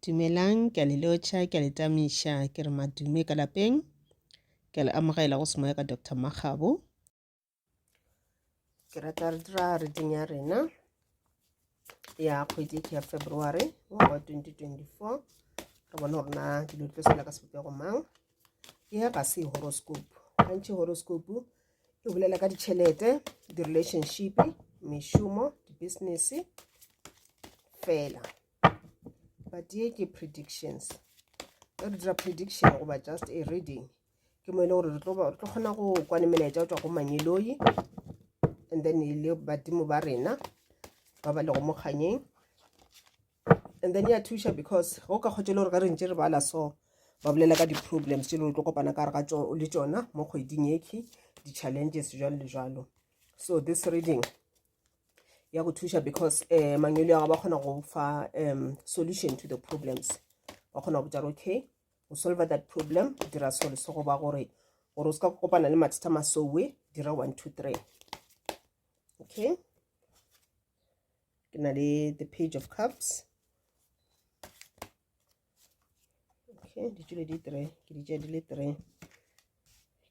Dumelang, ke a le lotšha, ke a le tamiša, ke re madume ka lapeng. Ke a le amogela go semoya ka Doctor Makgabo. Ke rata re dira reading ya rena ya kgwedi ke ya February ngwaga wa 2024. Re bone gore na dilo di tlo sela ka sebopego mang. Ye ga se horoscope. Gantši horoscope e bolela ka ditšhelete, di-relationship, mešomo, di-business fela. But ye ke predictions. Ge re dira prediction goba just a reading, ke mo e le gore re tlo kgona go kwa le melaetša go tšwa go mangeloi and then le badimo ba rena ba ba lego mo kganyeng. And then ya thuša because ge o ka kgotša e le gore ge re ntše re bala so ba bolela ka di-problems tše le gore tlo kopana ka gare ga le tšona mo kgweding yekhi, di-challenges jwalo le jwalo. So this reading ya go thuša because um mangwele a ba kgona go fa um solution to the problems ba kgona go botša gore okay go solve that problem dira so le so goba gore gore o se ka kopana le mathata masowe dira 1 2 3 okay ke na le the page of cups okay di tšwele di three ke di tšea di le three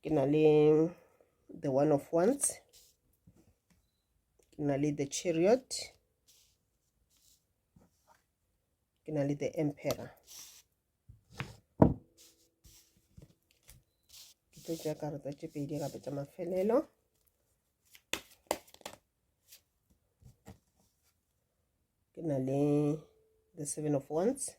ke na le the one of wands ke na le the chariot ke na le the emperor ke tlo tšea karata tše pedi gape tša mafelelo ke na le the seven of wands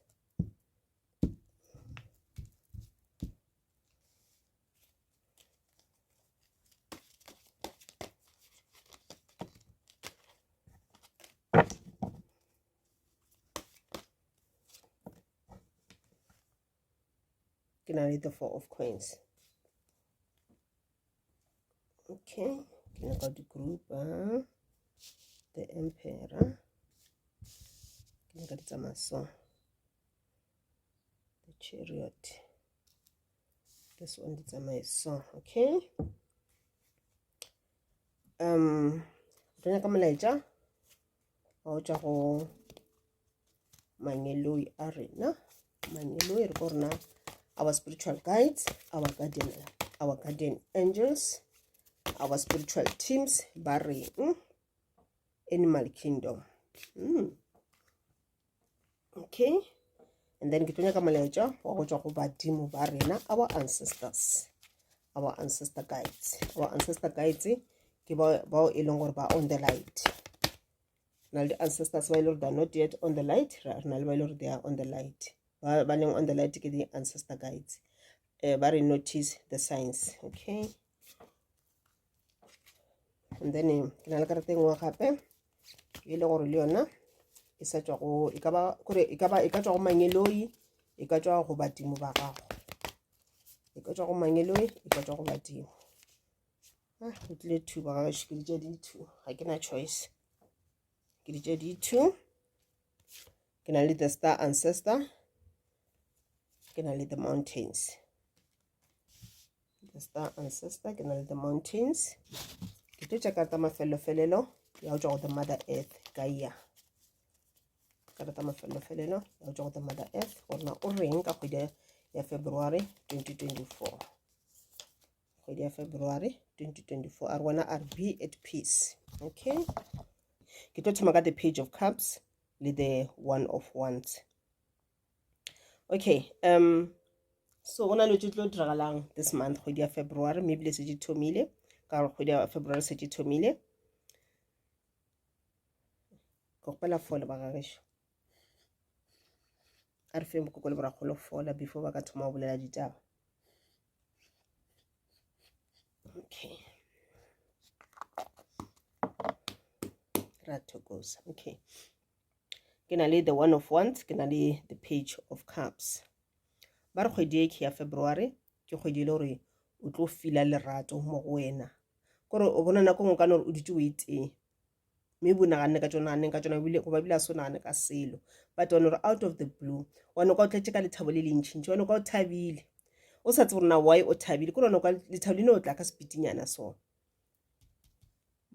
ke na le the four of coins okay ke nyaka di-groupa the emperor ke nyaka di tsamaya so the chariot this one di tsamaye so okay um re nyaka molaetša wa go tšwa go mangeloi a rena mangeloi re ko rena our spiritual guides our guardian our guardian angels our spiritual teams ba reng animal kingdom mm. okay and then ke tlo nyaka molaetša wa go tšwa go badimo ba rena our ancestors our ancestor guides our ancestor guides ke bao e leng gore ba on the light na le di-ancestors ba e le gore they are not yet on the light re na le ba e le gore they are on the light ba ba leng on the light ke di-ancestor guides um ba re notice the signs okay and then eh, ke na le karata e nngwe gape e le gore le yona e sa tšwa go e ka ba kore e ka ba e ka tšwa go mangeloi e ka tšwa go badimo ba gago e ka tšwa go mangeloi e ka tšwa go badimo ah go tlile two ba gago ke di tša di two ga ke na choice ke di tša di two ke na le the star ancestor ke na le the mountains the star ancestor ke na le the mountains ke tlo tša karata mafelofelelo ya go tšwa go the mother earth gaia karata mafelofelelo ya go tšwa go the mother earth gore na o reng ka kgwedi ya february 2024 kgwedi ya february 2024 a re wena a re be at peace okay ke tlo thoma ka the page of cups le the one of wands okay um so go na le tse tlo diragalang this month kgwedi ya february mme ebile setse thomile ka gore kgwedi ya february setse thomile ke kgopela fole ba gagešo a re feng bokoko le borakgolo fola before ba ka thoma go bolela ditaba okay ra thokoza okay ke na le the one of wands ke na le the page of cups ba re kgwedi e ke ya february ke kgwedi e le gore o tlo fila lerato mo go wena kore o bona nako ngwe ka no gore o dutse o e tee mme bo naganne ka tšona naganeng ka tšona ebile goba ebile a se o nagane ka selo but one gore out of the blue wa no kwa o tletše ka lethabo le lentšintši wa no kwa o thabile o sa tsebe gore na why o thabile kore wa no kwa lethabo le no tla ka sepitinyana so.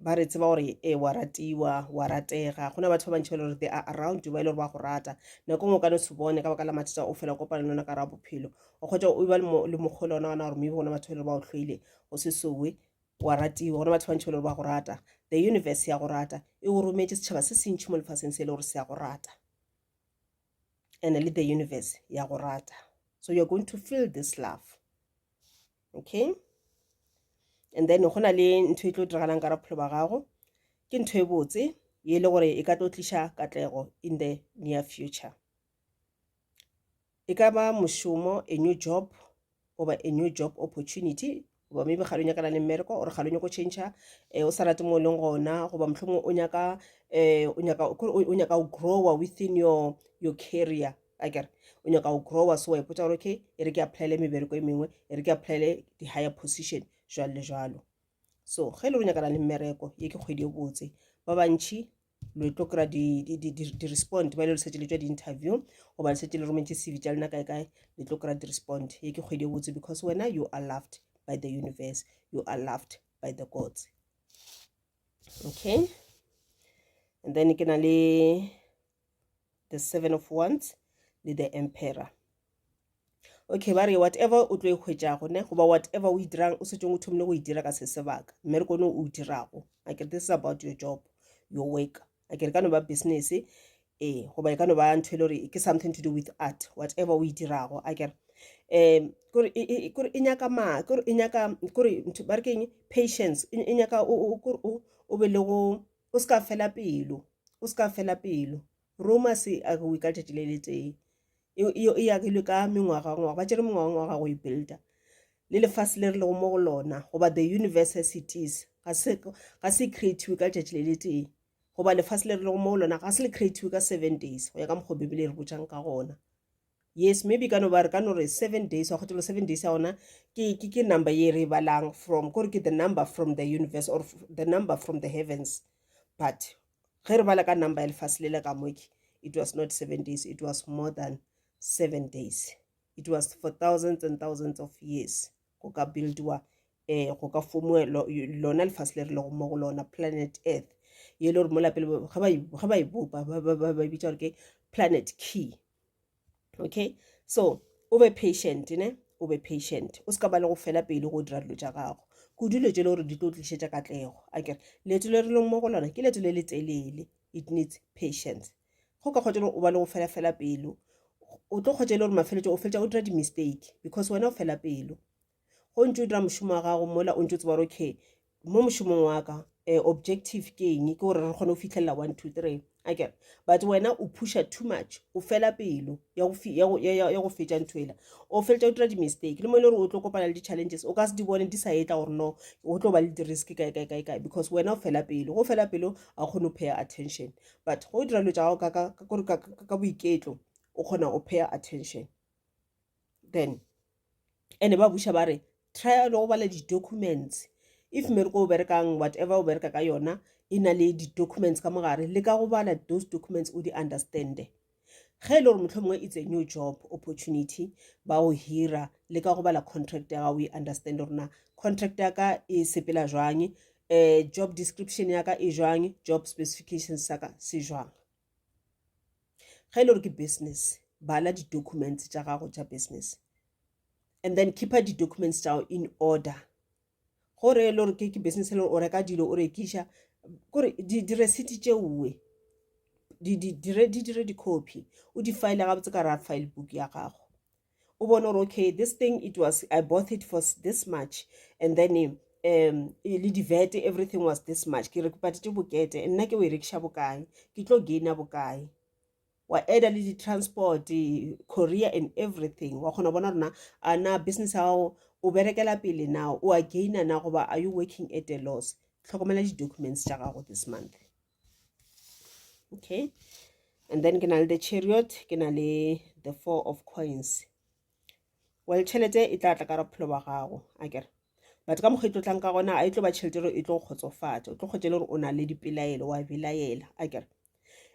Ba re tseba gore e wa ratiwa, wa ratega. Go na batho ba bantši ba e le gore they are around you, ba e le gore ba go rata. Nako nngwe o ka no se bone ka baka la mathata o fela o kopana le ona ka gare ga bophelo. O kgotsa o ba le mokgwa le ona gona gore maybe go na batho ba e le gore ba o hloile, go se sowe. Wa ratiwa, go na batho ba bantši ba e le gore ba go rata. The universe ya go rata, e go rometše setšhaba se sentši mo lefaseng se e le gore se ya go rata. And le the universe ya go rata. So you're going to feel this love. Okay? And then go na le ntho e tlo diragalang ka bophelo ba gago. Ke ntho e botse ye e le gore e ka tlo tliša katlego in the near future. E ka ba mošomo, a new job goba a new job opportunity goba maybe ga le nyakana le mmereko or ga le nyako change eh, o sa rate mo o leng gona goba mohlomongwe o nyaka eh, o nyaka o nyaka go growa within your your career akere o nyaka go growa so wa ipotsa gore okay e re ke applyele mebereko e mengwe e re ke applyele di-higher position jwalo le jwalo so ge e le go nyakana le mmereko ye ke kgwedi e botse ba bantšhi lo tlo kry-a di-respond ba ile le setse le tswa di-interview goba le setse le rometše cv tša lena kae kae le tlo kry-a di-respond ye ke kgwedi e botse because wena you are loved by the universe you are loved by the gods okay and then ke na le the seven of wands le the emperor okay ba re whatever o tlo e hwetšago ne goba whatever o e dirang o setseng o thomile go e dira ka se sebaka mmereko one o dirago a kere this is about your job your work a kere ka no ba business ee goba e ka no ba ntho e le gore ke something to do with art whatever o e dirago a kere um kore kore e nyaka ma kore e nyaka kore ntho ba re ke eng patience e nyaka o be le go o se ka fela pelo o se ka fela pelo Roma se agiwe ka letšatši le letee e agilwe ka mengwagangwaga ba tšere mengwagangwaga go e builda le lefase le re lego mo go lona goba the universe as it is ga se creatiwe ka letšatši le letee goba lefase le re lego mo go lona ga se le creatiwe ka seven days go ya ka mokgwa bibele e re botšang ka gona yes maybe ka no ba re ka no re seven days wa kgotelo seven days ya gona ke ke ke number ye re e balang from kore ke the number from the universe or the number from the heavens but ge re bala ka number ya lefase le le ka moke it was not seven days it was more than seven days it was for thousands and thousands of years go ka buildiwa um go ka fomiwa lona lefase le re lego mo go lona planet earth ye le gore mola pele ge ba e bopa ba bitša gore ke planet key okay so o be patient ne o be patient o se ka ba le go fela pele go dira dilo tša gago kudu dilo tše le gore di tlo tlišetša katlego a kere leeto le re leng mo go lona ke leeto le le telele it needs patience go ka kgotsa o ba le go fela fela pelo o tlo kgotsa e le gore mafeletso o feletša o dira di-mistake because wena o fela pelo go ntse o dira mošomo wa gago mola o ntse o tseba gore okay mo mošomong wa ka um objective ke eng ke gore re kgone go fitlhelela one two three akere but wena o pusha too much o fela pelo ya go fetša ntho ela o feletša o dira di-mistake le mo e le gore o tlo kopana le di-challenges o ka se di bone di sa etla gore no go tlo ba le di-risk kae kae kae kae because wena o fela pelo go fela pelo a kgone go paya attention but go dira dilo tša gago ka boiketlo o kgona go paya attention then ene ba buša ba re try le go bala di-documents if mmereko o berekang whatever o bereka ka yona e na le di-documents ka mogare le ka go bala those documents o di understande ge e le gore motlho mongwe it's a new job opportunity ba go hira le ka go bala contract ya gago o e understand gore na contract ya ka e sepela jwang um job description ya ka e jwang job specifications sa ka se jwang ge e le gore ke business bala di-documents tša gago tša business and then keepa di-documents tša gago in order gore e le gore ke business e le gore o reka dilo o rekiša kore di-receipt tšeoe di dire di-copy o di file gabotse ka ra file book ya gago o bone gore okay this thing it was i bought it for this much and then um le di-vat everything was this much ke re ke patetse bokete nna ke o e rekiša bokae ke tlo gaina bokae wa adda le di-transport courier and everything wa kgona bona rona a na business ya gago o berekela pele na o a gaina na goba are you working at a loss tlhokomela di-documents tša gago this month okay and then ke na le the chariot ke na le the four of coins well tšhelete e tla tla ka bophelo ba gago a kere but ka mokgwa e tlo tlang ka gona a e tlo ba tšhelete gore e tlo kgotsofatša o tlo kgotsa e le gore o na le dipelaelo wa belaela a kere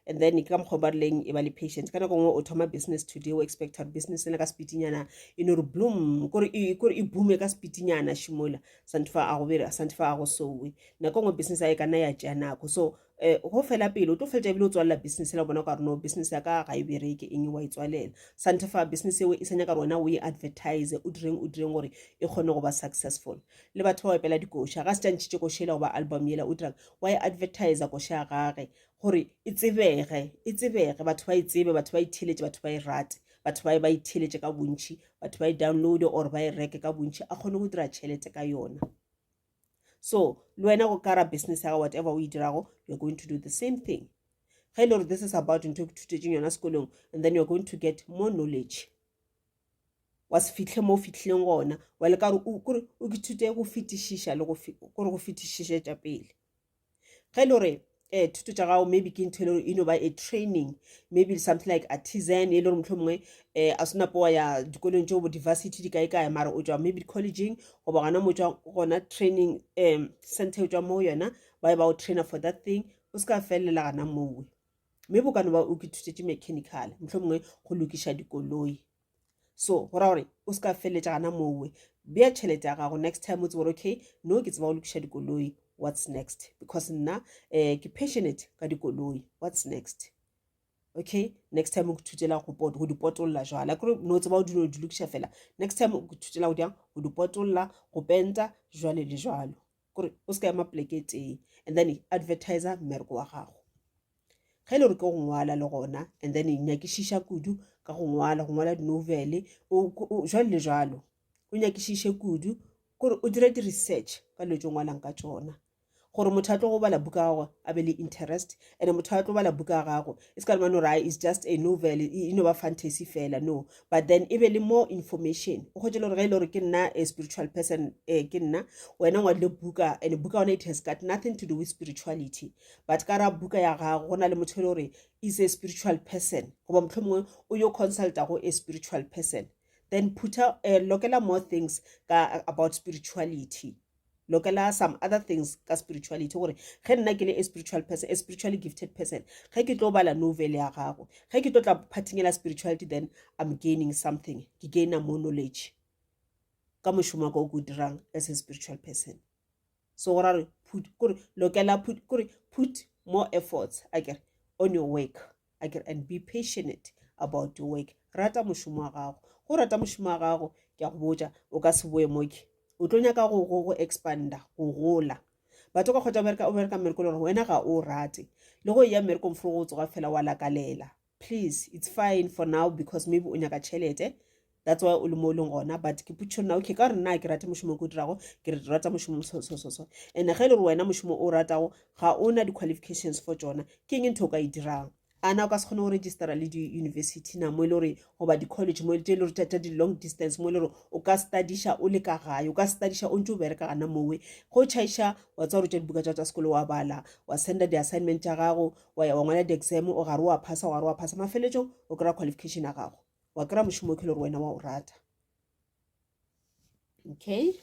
And then ke ka mokgwa ba rileng e ba le patience. Ka nako nngwe o thoma business today, o expecta gore business ena ka speedinyana e no re bloom, kore e kore e boome ka speedinyana šimola santifa a go bere santifa a go sowe. Nako nngwe business ya e ka nna ya tšea nako. So go fela pele o tlo fetša ebile o tswalela business ela, o bona ka gore no, business ya ka ga e bereke, eng, wa e tswalela. Santifa business eo e sa nyaka gore wena o e advertise, o direng, o direng gore e kgone go ba successful. Le batho ba opela dikoša, ga se tša ntšhitše koša ela goba album yela, o dirang, wa e advertise koša ya gage gore e tsebege, e tsebege, batho ba e tsebe, batho ba e theeletše, batho ba e rate, batho ba ba e theeletše ka bontši, batho ba e downloade or ba e reke ka bontši, a kgone go dira tšhelete ka yona. So le wena go kara business ya gago, whatever o e dirago, you're going to do the same thing. Ge e le gore this is about ntho e ke thutetšeng yona sekolong, and then you're going to get more knowledge. Wa se fihle mo o fihlileng gona, wa leka gore kore o ithute go fetišiša le kore go fetišišetša pele. Ge e le gore thuto tša gago maybe ke ntho e le gore e no ba a training, maybe something like artisan, e le gore mohlomongwe a se napo wa ya dikolong tšeo bo diversity di kae kae, mara o tšwa maybe collegeng goba gona mo tšwa gona training center o tšwa mo yona, ba e ba o trainer for that thing, o se ka felela gana mowe. Maybe o ka no ba o ithutetše mechanical, mohlomongwe go lokiša dikoloi. So go ra gore o se ka feleletša gana mowe. Bea tšhelete ya gago, next time o tsebe gore okay, no, ke tseba go lokiša dikoloi, what's next? Because nna ke passionate ka dikoloi, what's next? Okay, next time o ithutela go di potolla jwale, akere no tseba go dilo di lokiša fela, next time o ithutela go diang, go di potolla, go penta, jwale le jwalo, kore o se ka ema poleke e tee. And then advertisa mmereko wa gago. Ge e le gore ke go ngwala le gona, and then nyakišiša kudu ka go ngwala, go ngwala di-novel, jwalo le jwalo, o nyakišiše kudu, kore o dire di-research ka dilo tše o ngwalang ka tšona, gore motho a tlo go bala buka ya gago a be le interest. And motho a tlo bala buka ya gago e se ka mane gore is just a novel, e no ba fantasy fela, no, but then e be le more information. O kgotse le gore ge e le gore ke nna a spiritual person, ke nna wena ngwadile buka, and buka yona it has got nothing to do with spirituality, but ka ra buka ya gago go na le motho e le gore is a spiritual person, goba mohlomongwe o yo consulta go a spiritual person, then put lokela more things ka about spirituality, lokela some other things ka spirituality, gore ge nna ke le a spiritual person, a spiritually gifted person, ge ke tlo bala novel ya gago, ge ke tlo tla phathing ela spirituality, then I'm gaining something, ke gaina more knowledge ka mošomo wa ka o ke o dirang as a spiritual person. So go ra gore put, kore lokela put, kore put more efforts akere on your work akere, and be passionate about your work. Rata mošomo wa gago. Go rata mošomo wa gago, ke a go botša, o ka se boe moke, o tlo nyaka go expanda, go gola. Batho ka kgotsa o bereka mmereko le gore wena ga o rate le go ya mmerekong, fore go tsoga fela wa lakalela. Please, it's fine for now because maybe o nyaka tšhelete, that's why o le mo o leng gona. But ke potšišo nna, okay, ka gore nna ke rate mošomo o ke o dirago, ke re rata mošomo so so so so. And ge e le gore wena mošomo o ratago ga o na di-qualifications for tšona, ke eng ntho o ka e dirang? A na o ka se kgone go registera le di-university na, mo e le gore, goba di-college mo tše e le gore tša di-long distance, mo e le gore o ka studiša o le ka gae, o ka studiša o ntse o bereka gana mowe, go tšhaiša wa tseba gore tša dibuka tša tša sekolo, wa bala, wa senda di-assignment tša gago, wa ya wa ngwala di-exam, o gare wa phasa, o gare wa phasa, mafeletšong o kry-a qualification ya gago, wa kry-a mošomo o ke le gore wena wa o rata. Okay,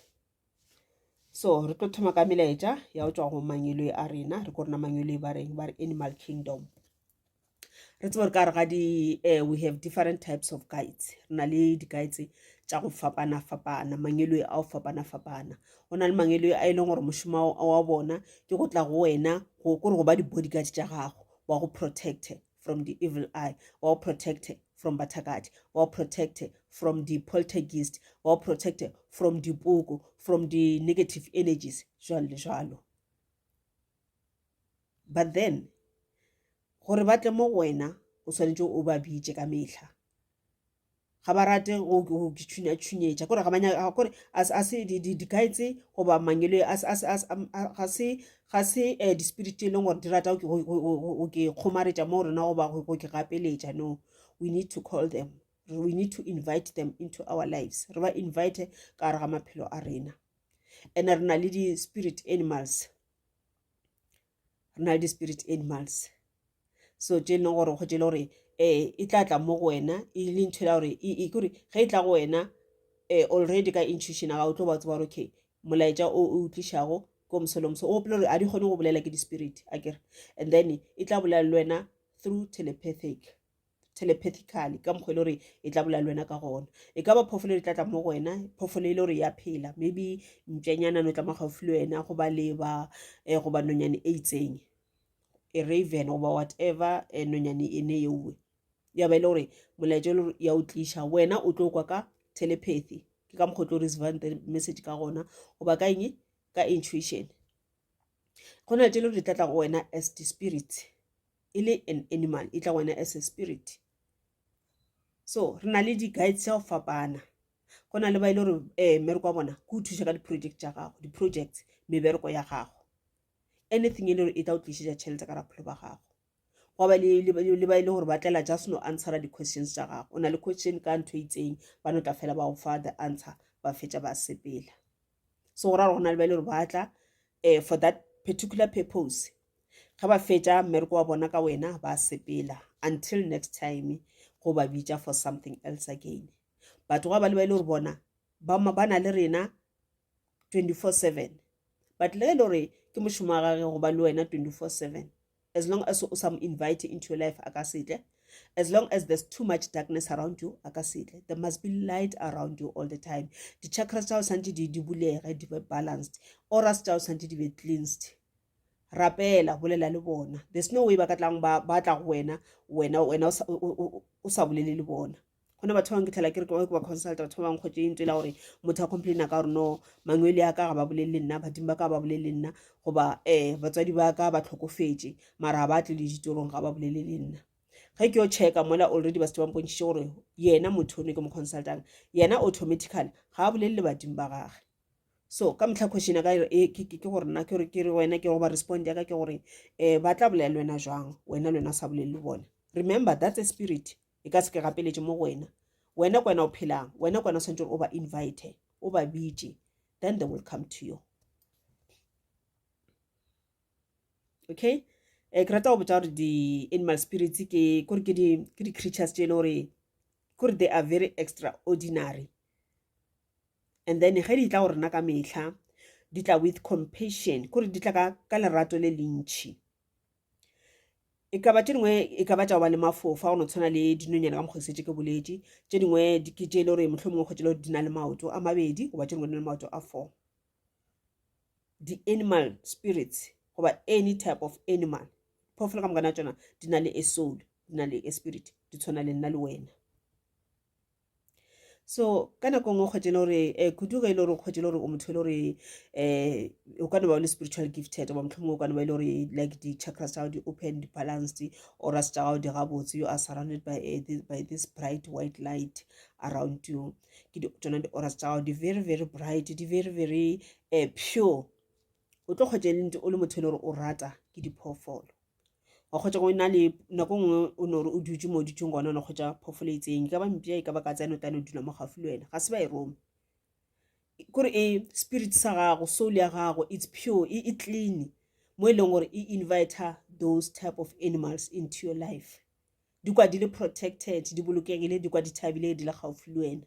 so re tlo thoma ka melaetša ya go tšwa go mangweloi a rena. Re ko rena mangweloi ba reng? Ba re animal kingdom. Re tsebe gore ka gare ga di we have different types of guides. Re na le di-guides tša go fapana-fapana, mangeloi a go fapana-fapana. Go na le mangeloi a e leng gore mošomo wa bona ke go tla go wena, kore go ba di-bodyguard tša gago, wa go protect from the evil eye, wa go protect from bathakathi, wa go protect from the poltergeist, wa go protect from dipoko, from the negative energies, jwalo le jwalo. But then gore ba tle mo go wena, o swanetše o ba bitše ka mehla. Ga ba rate go ke tšhunya-tšhunyetša, kore ga ba nyaka, kore a se di-guides goba mangeloi ga se di-spirit tše e leng gore di rata go ke kgomaretša mo rena goba go ke gapeletša. No, we need to call them, we need to invite them into our lives, re ba invite ka gare ga maphelo a rena. And re na le di-spirit animals, re na le di-spirit animals, so tše e leng gore go tše le gore e tla tla mo go wena e le ntho ya gore kore ge e tla go wena already ka intuition ya gago o tlo ba tseba gore okay, molaetša o o tlišago ke o moso le moso. O gopola gore a di kgone go bolela, ke di-spirit akere, and then e tla bolela le wena. through telepathic telepathically ka mokgwa e le gore e tla bolela le wena ka gona e ka ba phoofolo e tla tla mo go wena phoofolo e le gore ya phela maybe mpšanyana no tla mo gaufi le wena goba leba um goba nonyane e itseng e raven goba whatever um nonyane e ne yeuwe ya ba e le gore molaetša e le gore ya o tliša wena o tlo kwa ka telepathy ke ka mokgwa o tlo receivang the message ka gona goba ka eng ka intuition go na le tše le gore di tla tla go wena as the spirit e le an animal e tla go wena as a spirit so re na le di-guides tša go fapana go na le ba e le gore um mmereko wa bona ke go thuša ka di-project tša gago di-projects mebereko ya gago anything e le gore e tla go tlišetša tšhelete ka raphelo ba gago gwa ba le ba e le gore ba tlela just no answera di-questions tša gago o na le question ka ntho e itseng ba no tla fela ba go fa the answer ba fetša ba sepela so go ra gore go na le ba e le gore ba tla um for that particular purpose ge ba fetša mmereko wa bona ka wena ba sepela until next time go ba bitša for something else again but gwa ba le ba e le gore bona ba na le rena 24/7 but le ge e le gore ke mošomo wa gage go ba le wena 24/7 as long as o sa mo invite into your life a ka setle as long as there's too much darkness around you a ka setle there must be light around you all the time di-chakras tša go santse di bulege di be balanced auras tša go santse di be cleansed rapela bolela le bona there's no way ba ka tlang ba ba tla go wena wena wena o sa bolele le bona go ne batho ba bangwe ke tlhela ke re ke ba consulta batho ba bangwe kgotse ntse la gore motho a complaina ka gore no mangwele a ka ga ba bolele le nna badimo ba ka ba bolele le nna goba um batswadi ba ka ba tlhokofetše mara ga ba tle le ditorong ga ba bolele le nna ge ke yo checka mola already ba setse ba mpontšhitše gore yena motho one ke mo consultang yena automatically ga a bolele le badimo ba gage so ka mehla question ya ka e, ke gore nna ke re wena ke go ba respond ya ka ke gore um ba tla bolela le wena jwang wena le wena o sa bolele le bona remember that's a spirit e ka se ke gapeletše mo go wena wena ke wena o phelang wena ke wena o swanetše gore o ba invite o ba bitše then they will come to you okay eh ke rata go botša gore di-animal spirits ke kore ke di-creatures tše e le gore kore they are very extraordinary and then ge di tla go rena ka mehla di tla with compassion kore di tla ka lerato le lentšhi E ka ba tše dingwe e ka ba tša go ba le mafofa go no tshwana le dinonyana ka mokgwa ke šetše ke boletše. Tše dingwe ke tše e le gore mohlomongwe kgwetše le gore di na le maoto a mabedi goba tše dingwe di na le maoto a four. Di-animal spirits goba any type of animal, phoofolo ka moka ga tšona di na le a soul, di na le a spirit, di tshwana le nna le wena. So ka nako e nngwe o kgwetše e le gore um kudu ge e le gore o kgwetše e le gore o motho e le gore um o ka no ba o le spiritual gifted goba mohlomongwe o ka no ba e le gore like di-chakras tša gago di open di balanced auras tša gago di gabotse you are surrounded by, a, by this bright white light around you ke tšona di-auras tša gago di very very bright di very very um pure o tlo kgwetša e le o le motho e le gore o rata ke diphoofolo wa kgwetša go na le nako nngwe o no re o dutše mo o dutšeng gona o no kgwetša phoofolo e itseng e ka ba mpša e ka ba katse ya no tla no dula mo gaufi le wena ga se ba e rome kore e spirit sa gago soul ya gago it's pure e, e clean mo e leng gore e inviter those type of animals into your life di kwa di le protected di bolokegile di kwa di thabile di le gaufi le wena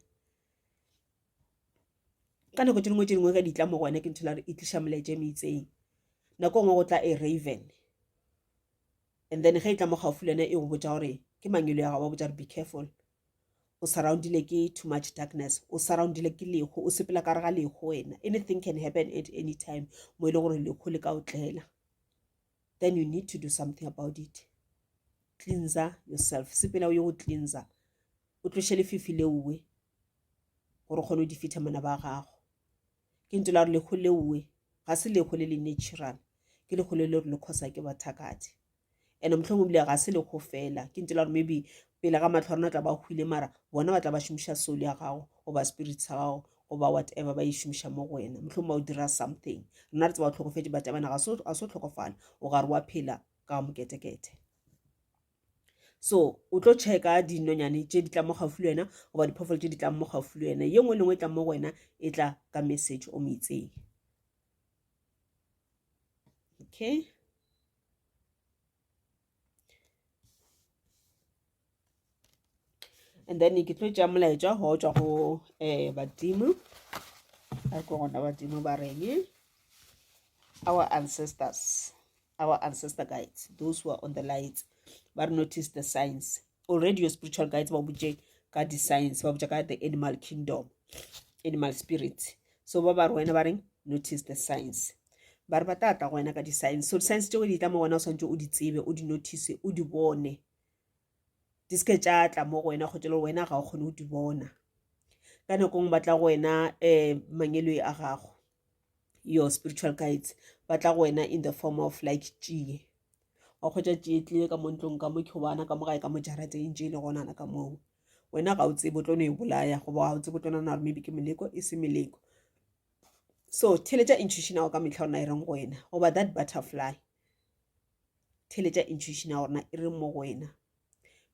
ka nako tše dingwe tše dingwe ge di tla mo go wena ke ntho la gore e tliša molaetša e itseng nako e nngwe go tla a raven and then ge e tla mo gaufi le wena e go botša gore ke mangelo ya gago ba botša gore be careful o surroundile ke too much darkness o surroundile ke leho o sepela ka re ga leho wena anything can happen at any time mo e le gore leho le ka o tlela then you need to do something about it cleanser yourself sepela o ye go cleanser o tloše lefifi leowe gore o kgone go defeater manaba a gago ke ntho la gore lehu leowe ga se lehu le le natural ke lehu le le gore le khosa ke bathakati and mohlomongwe ebile ga se lehu fela ke ntho la gore maybe pele ga mahlo a rena tla ba hwile mara bona ba tla ba šomiša soul ya gago goba spirit sa gago goba whatever ba e šomiša mo go wena mohlomongwe ba o dira something rena re tseba o hlokofetše but bana ga se o hlokofala o gare wa phela ka moketekete so o tlo checka dinonyane tše di tlang mo gaufi le wena goba diphoofolo tše di tlang mo gaufi le wena ye nngwe le nngwe e tlang mo go wena e tla ka message o mo itseng okay and then ke tlo tšea molaetša go tšwa go um badimo a ke gona badimo ba reng our ancestors our ancestor guides those who are on the lights. Ba re notice the signs. Already your spiritual guides ba botše ka di-signs, ba botša ka the animal kingdom, animal spirits. So ba ba re wena ba reng notice the signs. Ba re ba tla tla go wena ka di-signs. So di-signs tšeo di tla mo wena o swantše o di tsebe, o di notice, o di bone. Di se ke tša tla mo go wena kgotsa le wena ga o kgone go di bona. Ka nako nngwe ba tla go wena um mangeloi a gago, your spiritual guides, ba tla go wena in the form of like tšie. Wa kgwetša tšie e tlile ka mo ntlong ka mo khobana ka mo gae ka mo jarateng tše e le gonana ka moo. Wena ga o tsebe o tlo no e bolaya goba ga o tsebe o tlo nagana gore maybe ke meleko e se meleko. So theeletša intuition ya gago ka mehla gore na e reng go wena goba that butterfly. Theeletša intuition ya gore na e reng mo go wena.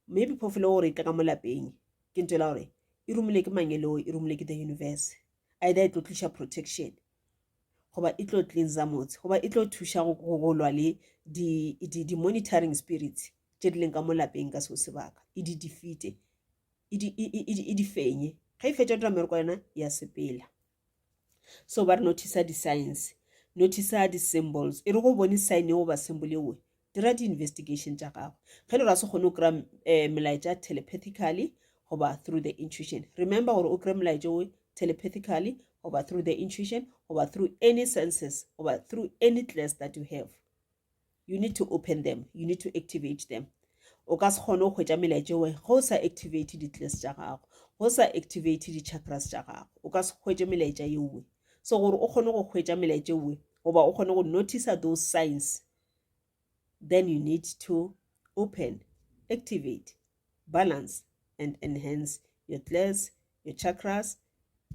Maybe phoofolo gore e tla ka mo lapeng ke ntho e la gore e romile ke mangeloi e romile ke the universe. Either e tlo tliša protection goba e tlo cleansa motse goba e tlo thuša go lwa le di-monitoring spirits tše di leng ka mo lapeng ka seo sebaka e di defeate e di, e, e, e di fenye ge e fetša dira mmereko yona ya sepela so ba re notice di-signs notice di-symbols e re go bone sign eo goba symbol eo dira di-investigation tša gago ge le gore a se kgone go kry-a um eh, melaetša telepathically goba through the intuition remember gore o kry molaetša o telepathically goba through the intuition goba through any senses goba through any class that you have you need to open them you need to activate them o ka se kgone go hwetša melaetša oe ge o sa activate di-class tša gago go sa activate di-chakras tša gago o ka se hwetše melaetša yeoe so gore o kgone go hwetša melaetša oe goba o kgone go notice those signs then you need to open activate balance and enhance your class your chakras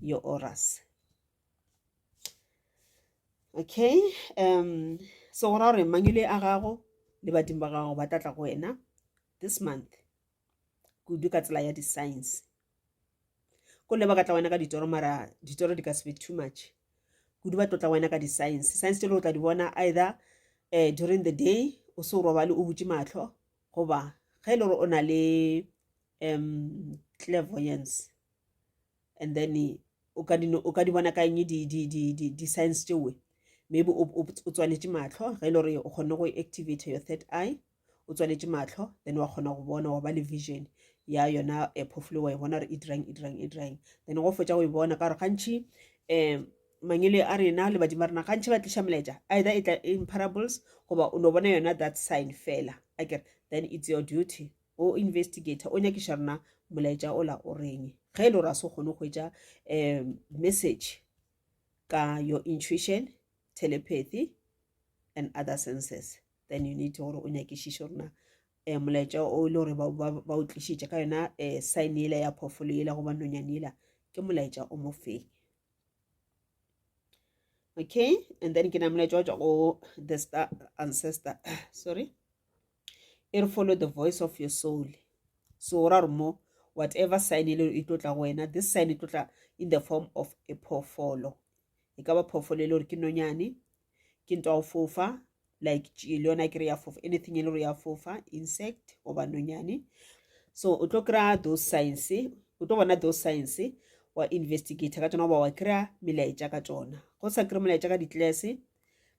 your auras okay um so go ra gore mangwele a gago le badimo ba gago ba tla tla go wena this month kudu ka tsela ya di-science ko le ba ka tla wena ka ditoro mara ditoro di ka se be too much kudu ba tlo tla wena ka di-science science tšele o tla di bona either um during the day o se o robale o butše mahlo goba ge e le gore o na le um clairvoyance and then o ka di o ka di bona ka eng di di di di di signs tšewe maybe o o tswaletše mahlo ge e le gore o kgonne go activate your third eye o tswaletše mahlo then wa kgona go bona wa ba le vision ya yona eh, phoofolo wa e bona gore e dirang e dirang e dirang then go fetša go e bona ka gore gantši um mangwele a rena le badimo ba rena gantši ba tliša molaetša either e tla in parables goba o no bona yona that sign fela akere then it's your duty o investigator o nyakiša rena molaetša ola o reng ge e le gore a se kgone go hwetša um message ka your intuition telepathy and other senses then you need gore o nyakišiše rena um molaetša o e le gore ba o tlišitše ka yona um sign yela ya phoofolo yela goba nonyane yela ke molaetša o mo feng okay and then ke na molaetša wa tšwa go the star ancestor sorry e re follow the voice of your soul so o ra gore mo whatever sign e le e tlo tla go wena this sign e tlo tla in the form of a phoofolo e ka ba phoofolo e le gore ke nonyane ke nto ya go fofa like tšie le yona kere ya fofa anything e le gore ya fofa insect goba nonyane so o tlo kry-a those signs o tlo bona those signs wa investigate ka tsona goba wa kry-a melaetša ka tsona go sa kry molaetša ka di-class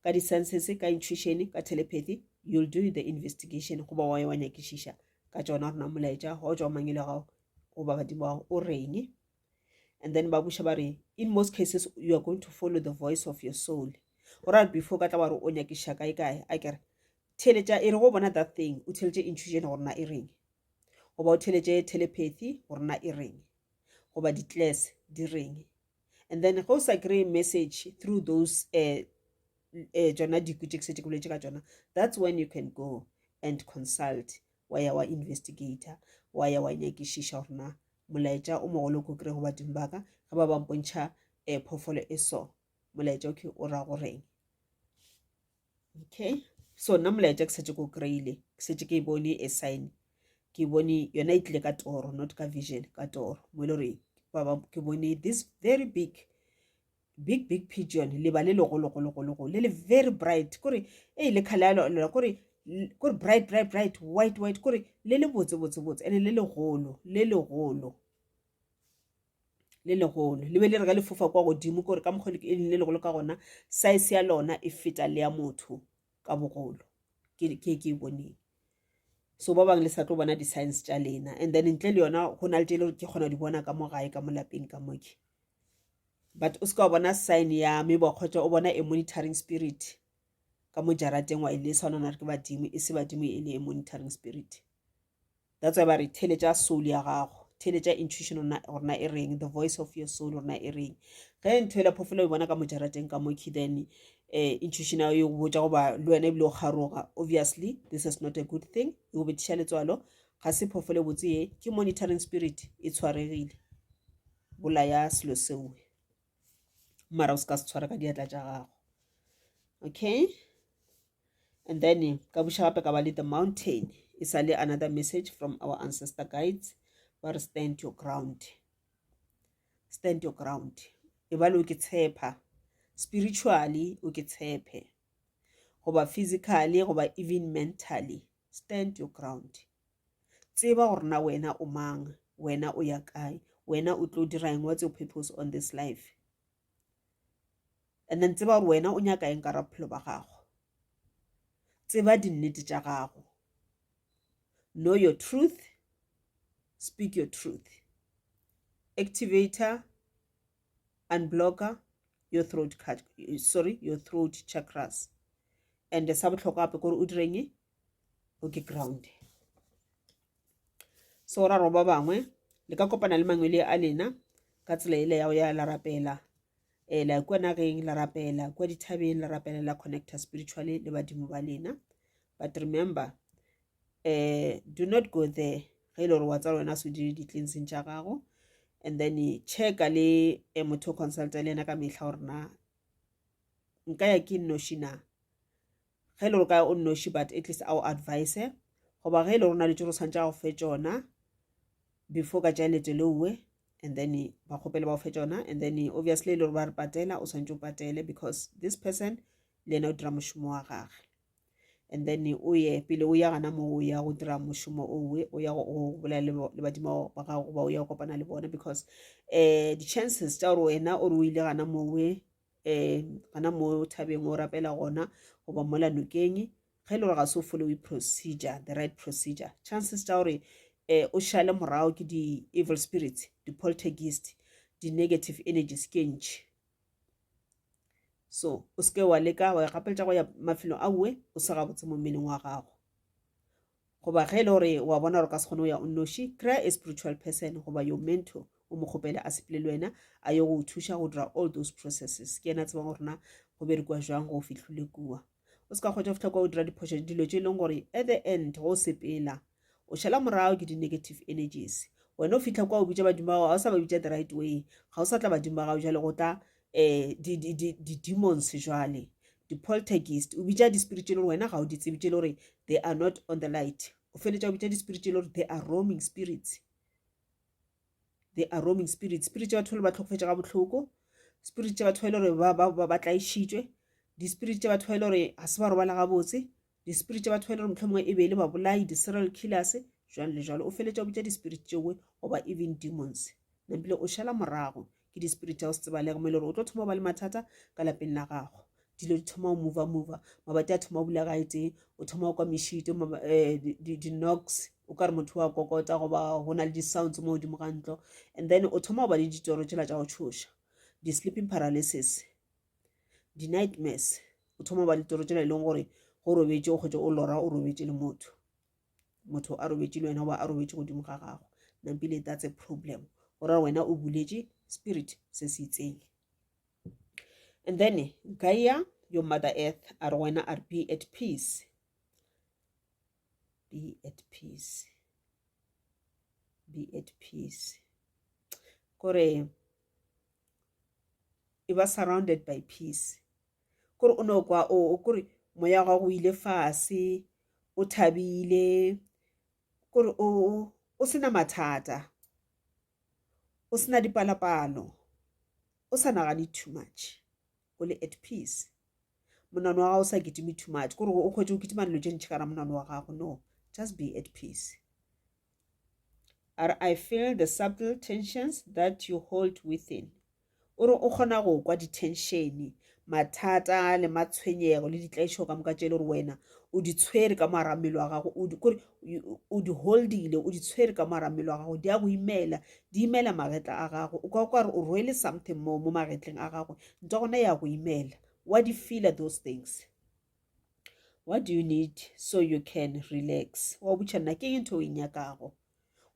ka di-senses ka intuition ka telepathy you'll do the investigation goba wa ya wa nyakišiša ka tšona gore na molaetša wa tšwa mangelo gago goba badimo gago o reng and then ba buša ba re in most cases you are going to follow the voice of your soul go ra before ka tla wa re o nyakiša kae kae a kere theletša e re go bona that thing o theletše intuition gore na e reng goba o theletše telepathy gore na e reng goba di-class di reng and then ge o sa kry message through those uh, uh, tšona dikwi tše ke setse ke boletše ka tšona that's when you can go and consult wa ya wa investigator wa ya wa nyakišiša gore na molaetša o mogolo ko kry go badimo ba ka ge ba ba mpontšha um phoofolo e so molaetša okay o ra goreng okay so nna molaetša ke setse ke o kry-ile ke setse ke e bone a sign ke bone yona e tlile ka toro not ka vision ka toro mo e le gore ke bone this very big big big pigeon leba le legologologologolo le le very bright kore e le kgale ya lona kore kore bright bright bright white white kore le le botse botse botse ene le legolo le legolo le legolo le be le re ge le fofa kwa godimo kore ka mokgwa e le legolo ka gona size ya lona e feta le ya motho ka bogolo ke ke ke e boneng. So ba bangwe le sa tlo bona di-signs tša lena. And then ntle le yona go na le tše le gore ke kgona di bona ka mo gae ka mo lapeng ka mo ke. But o se ka wa bona sign ya maybe wa kgotsa o bona a monitoring spirit ka mo jarateng wa e lesa o nagana gore ke badimo, e se badimo e le a monitoring spirit. That's why ba re theletša soul ya gago, theletša intuition gore na e reng, the voice of your soul gore na e reng. Ge ntho ela phoofolo o e bona ka mo jarateng ka mo key then intuition ya go botša goba le wena ebile o kgaroga, obviously this is not a good thing, e go bethiša letswalo, ga se phoofolo e botse ye, ke monitoring spirit e tshwaregile. Bolaya selo seo mara o se ka se tshwara ka diatla tša gago. Okay? And then ka buša gape ka ba le the mountain. E sa le another message from our ancestor guides. Ba re stand your ground. Stand your ground. E ba le o ke tshepa. Spiritually o ke tshepe. Goba physically goba even mentally. Stand your ground. Tseba gore na wena o mang, wena o ya kae, wena o tlo dira eng, what's your purpose on this life? And then tseba gore wena o nyaka eng ka bophelo ba gago. Tseba dinnete tša gago. Know your truth, speak your truth. Activator, unblocker your throat, sorry, your throat chakras. And sa bohlokwa gape kore o direng o ke ground. So ra ro ba bangwe le ka kopana le mangwele a lena ka tsela ele ya go ya la rapela la kua nageng la rapela kua dithabeng la rapela la connecta spiritually le badimo ba lena. But remember, do not go there ge e le gore wa tsaya wena se o dire di-cleansing tša gago. And then checka le motho o consulta le yena ka mehla gore na nka ya ke nnoši na. Ge e le gore ka o nnoši but at least a o advise, goba ge e le gore o na le tše o tshwanetse a go fe tšona before ka tšea leeto leuwe, and then ba kgopele ba go fe tšona. And then obviously e le gore ba re patela, o tshwanetse o patele because this person le yena o dira mošomo wa gage. And then o ye pele o ya gana mo o ya go dira mošomo owe, o ya go bolela le badimo ba gago goba o ya go kopana le bona, because di-chances tša gore wena o re o ile gana mowe gana mo thabeng o rapela gona goba mola nokeng, ge e le gore ga se o follow procedure, the right procedure, chances tša gore o šale morago ke di-evil spirits, di-poltergeist, di-negative energies ke ntši. So o seke wa leka wa gapeletša go ya mafelong a uwe o se gabotse mo mmeleng wa gago. Goba ge e le gore wa bona gore ka se kgone go ya o nnoši, kry-a a spiritual person goba your mentor, o mo kgopele a sepele le wena a ye go thuša go dira all those processes. Ke yena a tsebang gore na go berekiwa jwang go fihlile kua. O se ka kgotsa go fihla kwa o dira diphošo, dilo tše e leng gore at the end go sepela o šala morago ke di-negative energies. Wena o fihla kwa o bitša badimo ba gago, ga o sa ba bitša the right way, ga o sa tla badimo ba gago jwale go tla di-demons jwale, di-poltergeist. O bitša di-spirit tše le gore wena ga o di tsebe, tše le gore they are not on the light. O feletša o bitša di-spirit tše le gore they are roaming spirits. They are roaming spirits. Spirit tša batho ba le ba hlokofetše ga bohloko, spirit tša batho ba e le gore ba tlaišitšwe, di-spirit tša batho ba e le gore ga se ba robala gabotse, di-spirit tša batho ba e le gore mohlomongwe e be e le babolai, di-serial killers, jwalo le jwalo. O feletša o bitša di-spirit tšewe goba even demons. Nampile o šala morago ke di-spirit tša go se tsebalege, mo e le gore o tlo thoma go ba le mathata ka lapeng la gago. Dilo di thoma go mova mova, mabati a thoma go bula ga e tee, o thoma go kwa mešito, di-knocks, o ka re motho wa kokota goba go na le di-sounds mo godimo ga ntlo. And then o thoma go ba le ditoro tšela tša go tšhoša, di-sleeping paralysis, di-nightmares. O thoma go ba le ditoro tšela e leng gore go robetše o kgwetše o lora o robetše le motho, motho a robetše le wena goba a robetše godimo ga gago. Nampile that's a problem, go ra wena o buletše spirit se se itseng. And then Gaia, your mother earth, a re wena a re be at peace, be at peace, be at peace. Kore e ba surrounded by peace. Kore o no kwa o kore moya wa gago o ile fase, o thabile, kore o sena mathata, o sena dipalapalo, o sa nagane too much, o le at peace. Monano wa gago o sa kitime too much, kore o kgwetše o kitima dilo tše ntši ka ra monano wa gago. No, just be at peace. I feel the subtle tensions that you hold within. O re o kgona go kwa di-tension. Mathata le matshwenyego le ditlaišego ka moka tše e le gore wena o di tshwere ka moara mmele wa gago, o di kore o di holdile, o di tshwere ka moara mmele wa gago, di a go imela, di imela magetla a gago. O ka kwa re o rwele something mo mo magetleng a gago, ntwa gona ya go imela. Wa di feela those things. What do you need so you can relax? Wa botša nna ke eng ntho o e nyakago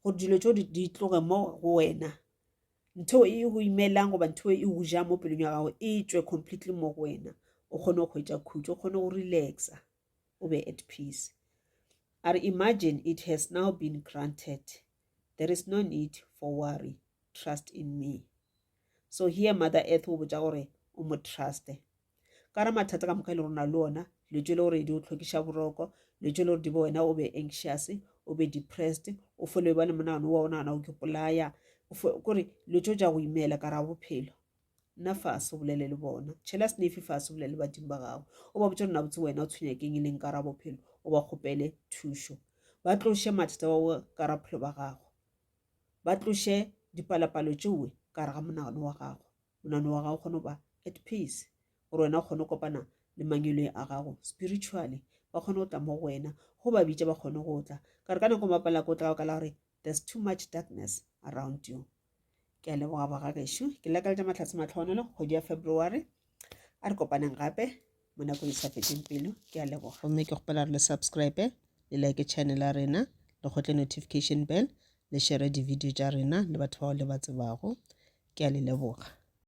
gore dilo tšeo di tloge mo go wena? Ntho e go imelang goba ntho e go jang mo pelong ya gago e tšwe completely mo go wena, o kgone go hwetša khutšo, o kgone go relaxa, o be at peace. A re imagine it has now been granted, there is no need for worry, trust in me. So here Mother Earth o botša gore o mo truste. Ka ra mathata ka moka e le rona le ona, dilo tše le gore di o tlhokiša boroko, dilo tše le gore di be wena o be anxious, o be depressed, o fele ba le monagano wa o nagana o ke polaya, kore dilo tšeo tša go imela ka ra bophelo. Nna fase o bolele le bona, tšhela snefi fase o bolele le badimo ba gago, o ba botše gore na botse wena o tshwenya keng e leng ka ra bophelo, o ba kgopele thušo. Ba tloše mathata wa ka ra bophelo ba gago, ba tloše dipalapalo tšeoe ka gare ga monagano wa gago. Monagano wa gago o kgone go ba at peace, gore wena o kgone go kopana le mangeloi a gago spiritually, ba kgone go tla mo go wena, go ba bitša ba kgone go tla. Ka re ka nako ba palela ko tla ka la gore there's too much darkness around you. Ke a leboga ba gagešo, ke lakaletša mahlatse mahlonolo kgwedi ya February. A re kopaneng gape mo nakong e sa feteng pelo. Ke a leboga. Gomme ke kgopela gore le subscribe, le like channel ya rena, le kgotle notification bell, le share di-video tša rena le batho bao le ba tsebago. Ke a le leboga.